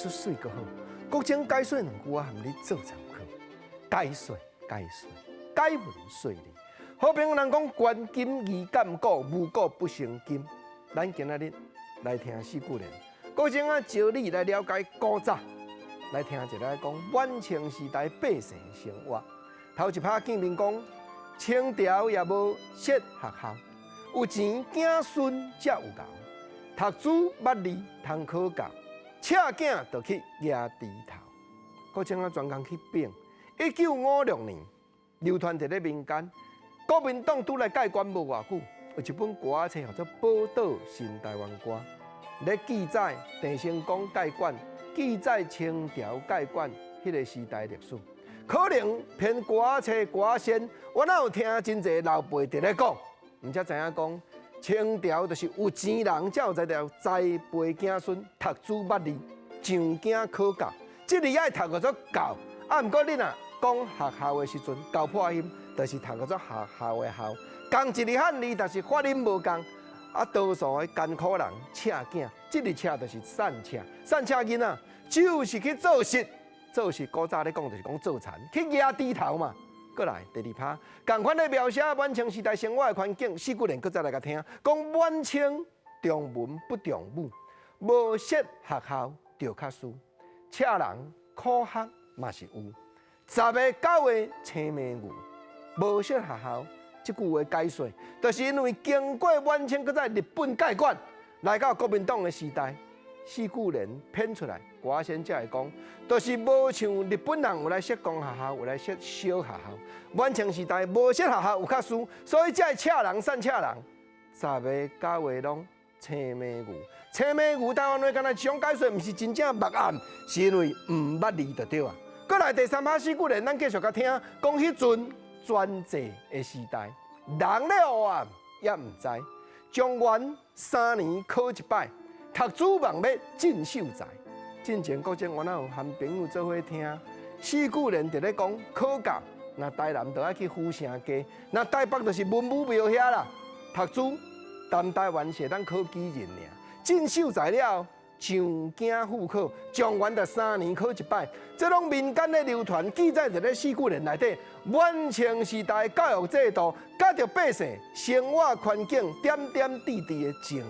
使媠閣好。國情解說兩句，我含你做參考。解說解說，解文說理。好比人講，觀今宜鑑古，無古不成今。咱今仔日來聽四句聯，國情啊，招你來了解古早，來聽一下講晚清時代百姓生活。頭一拍見面講，清朝也無設學校，有錢囝孫才有𠢕，讀書捌字通考教，赤囝就去蜈豬頭。國情啊，專工去變。1956年，流傳佇咧民間，國民黨拄來蓋關無偌久，有一本歌仔冊號做《寶島新台灣歌》，咧記載鄭成功蓋館，記載清朝蓋館彼个時代歷史。可能編歌仔冊歌仙，我哪有聽真濟老輩佇咧講，毋才知影講清朝就是有錢人才有才調栽培子孫讀書捌字，上京考教。這字愛讀叫做教，啊，毋過你若講學校的時陣，教破音，就是讀叫做學校的校。仝一字漢字，但是發音無仝。啊，多數的艱苦人赤囝，這字赤就是散赤，散赤囡仔就是去做穡。做穡古早咧講就是講做田，去蜈豬頭嘛。閣來第二拍，仝款咧描寫晚清時代生活的環境，四句聯閣再來共聽，講晚清重文不重武，無設學校就較輸，赤人苦學嘛是有，十个九个青牯牛，無設學校，這句話解說，就是因為經過晚清閣再日本蓋館，來到國民黨的時代。四句聯編出來，歌仙才會講，就是無像日本人有來設公學校，有來設小學校。晚清時代無設學校有較輸，所以才會赤人散赤人，十个九个攏青牯牛。青牯牛台灣話敢若這種解說，毋是真正目暗，是因為毋捌字就對啊。閣來第三拍四句聯，咱繼續共聽，講彼陣專制的時代，人咧黑暗也毋知，狀元3年考一擺。讀書望欲進秀才，進前國政我哪有和朋友做伙聽，四句聯佇咧講考教，若台南就愛去府城街，若台北就是文武廟遐啦。讀書，南台灣是會當考舉人爾，進秀才了後，上京赴考，狀元就三年考一擺，這攏民間的流傳記載佇咧四句聯內底。晚清時代教育制度，佮著百姓生活環境點點滴滴的情形。